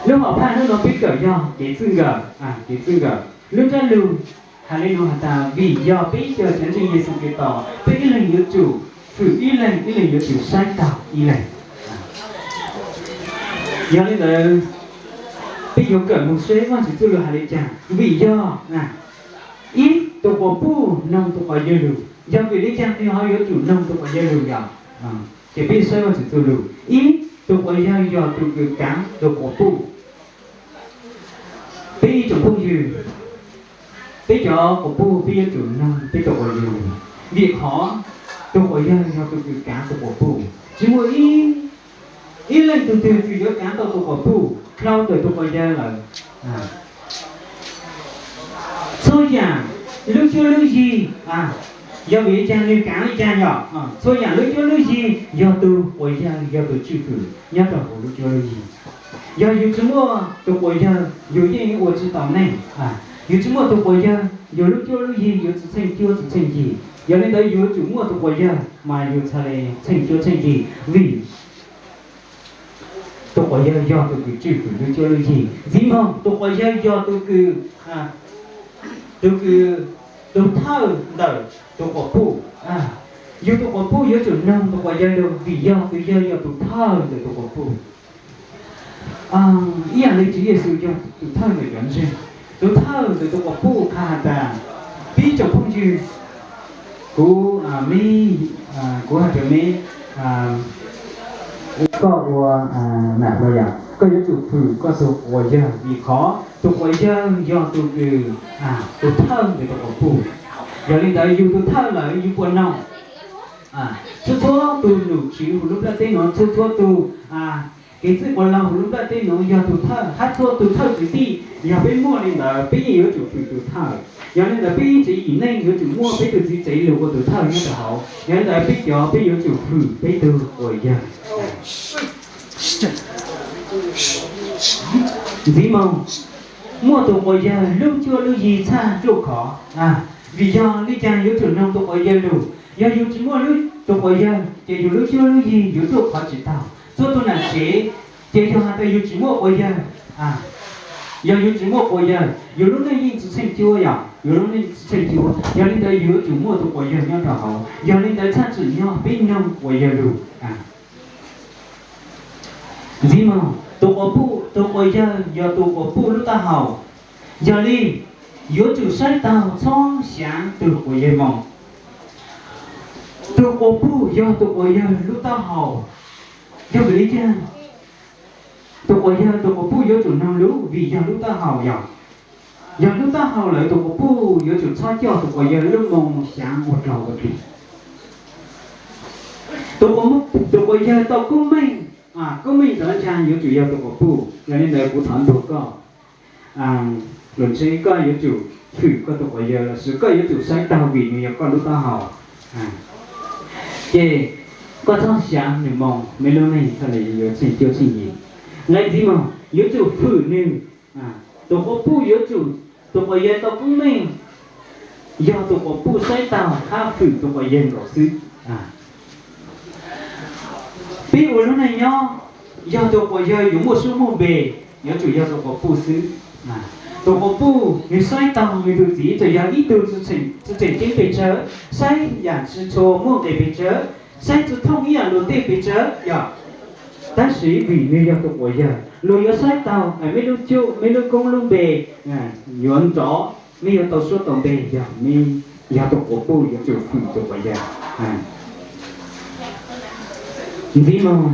Lub hom phaj hnub no peb kawm yog kev txij nkawm, kev txij nkawm. Lub ntsab lus hais li no has tas, vim yog peb cov ntseeg Yexus Khetos, peb ib leeg yuav tsum hwm ib leeg, ib leeg yuav tsum saib taug ib leeg. Yog li ntawd, peb yuav kawm mus seb Vajtswv txuj lus hais li cas. Vim yog ib, tus quas puj noog tus quas yawg lus, yog vim li cas nws ho yuav tsum noog tus quas yawg lus yom? Ces peb saib Vajtswv txuj lus. Ib, tus quas yawg yog tus kws kaav tus quas puj. Peb ib tsoom phooj ywg, peb cov quas puj peb yuav tsum noog peb tus quas yawg lus, vim qhov tus quas yawg yog tus kws kaav tus quas puj. Tsis muaj ib leej twg twg kws yuav kaav tau tus quas puj dhau ntawm tus quas yawg lawm. Txhua yam lub cuab lub yig, yog vim li cas nws kaav li cas yom? Txhua yam lub cuab lub yig yog tus quas yawg yog tus tswj hwm nyob rau hauv lub cuab lub yig. Yog yus tsis muaj tus quas yawg yus yeej ua tsis tau neej. Yus tsis muaj tus quas yawg yus lub cuab lub yig yuav tsis txheej cuab tsis txheej yig. Yog li ntawd yus yuav tsum muaj tus quas yawg mas yus txhad li txheej cuab txheej yig, vim tus quas yawg yog tus kws tswj hwm lub cuab lub yig. Ntxiv moog tus quas yawg yog tus kws, tus kws, tus thawj ntawm tus quas puj. Yug tus quas puj yuav tsum noog tus quas yawg lus vim yog tus yawg yog tus thawj ntawm tus quas puj. Ib yam li Tswv Yexus yog tus thawj ntawm cov ntseeg, tus thawj ntawm tus quas puj qha has tas, peb tsoom phooj ywg, kuv, me, kuv has tas me, koj ua nam los yog koj yuav tsum hwm koj tus quas yawg vim qhov tus quas yawg yog tus kws, tus thawj ntawm tus quas puj. Yog li ntawd yug tus thawj lawm yug puas noog? Txhua txhua tus nom tswv huv lub nplaj teb nuav, txhua txhua tus kev txwj quas laug huv lub nplaj teb nuav yog tus thawj, hab txhua tus thawj kwv tij, yog peb muaj li ntawd peb yeej yuav tsum hwm tus thawj. Yog li ntawd peb ib tsev yim neej yuav tsum muaj peb tug txiv tsev lug ua tus thawj nyob rau hauv. Yog li ntawd peb cov peb yuav tsum hwm peb tug quas yawg. Ntxiv moog, muaj tus quas yawg lub cuab lub yig txhaj ruaj khov, vim yog li cas yuav tsum noog tus quas yawg lug. Yog yug tsis muaj tus quas yawg ces yug lub cuab lub yig yuav ruaj khov tsis taug. Txhua tus nam tsev ces yog has tas yug tsis muaj quas yawg, yog yug tsis muaj quas yawg yug lub neej yeej tsis txheej cuab yom, yug lub neej tsis txheej cuab. Yog li ntawd yug yuav tsum muaj tus quas yawg nyob rau hauv. Yog li ntawd txhaj tsim nyog peb noog quas yawg lug. Ntxiv moog, tus quas puj, tus quas yawg yog tus quas puj lub taub hau. Yog li yuav tsum saib taug txhob xyaav tug quas yawg moog. Tus quas puj yog tus quas yawg lub taub hau. Yog vim li cas tus quas yawg tus quas puj yuav tsum noog lub? Vim yog lub taub hau yog, yog lub taub hau lawm tus quas puj yuav tsum txhob coj tus quas yawg lub moo xyaav ua dlaug ua dig. Tus quas yawg tau koob meej, koob meej ntawd ntshai yuav tsum yog tus quas puj. Yog li ntawd kuv thov ntuas koj, los ntshe koj yuav tsum hwm koj tus quas yawg lossis koj yuav tsum saib taug vim nws yog koj lub taub hau. Ces koj txhob xyaav nws moo, meb lub neej thiaj li yuav txheej cuab txheej yig. Nqe ntxiv moog, yuav tsum hwm nws. Tus quas puj yuav tsum, tus quas yawg tau koob meej yog tus quas puj saib taug hab hwm tus quas yawg nkaus xwb. Peb ua lub neej nyob, yog tus quas yawg yuav muaj suab muaj npe, yuav tsum yog tus quas puj xwb. Tus quas puj nws saib taug nws tus txiv, txawm yog ib tug tsis tseem ceeb pes tsawg, saib yam tsis tshua muaj nqis pes tsawg, saib tsis thooj ib yam luag tej pes tsawg yog, tab sis vim nws yog tus quas yawg, luag yuav saib taug meb lub cuab, meb lub koob lub npe yuav nrov, meb yuav tau suab tau npe yog meb yog tus quas puj yuav tsum hwm tus quas yawg. Ntxiv moog,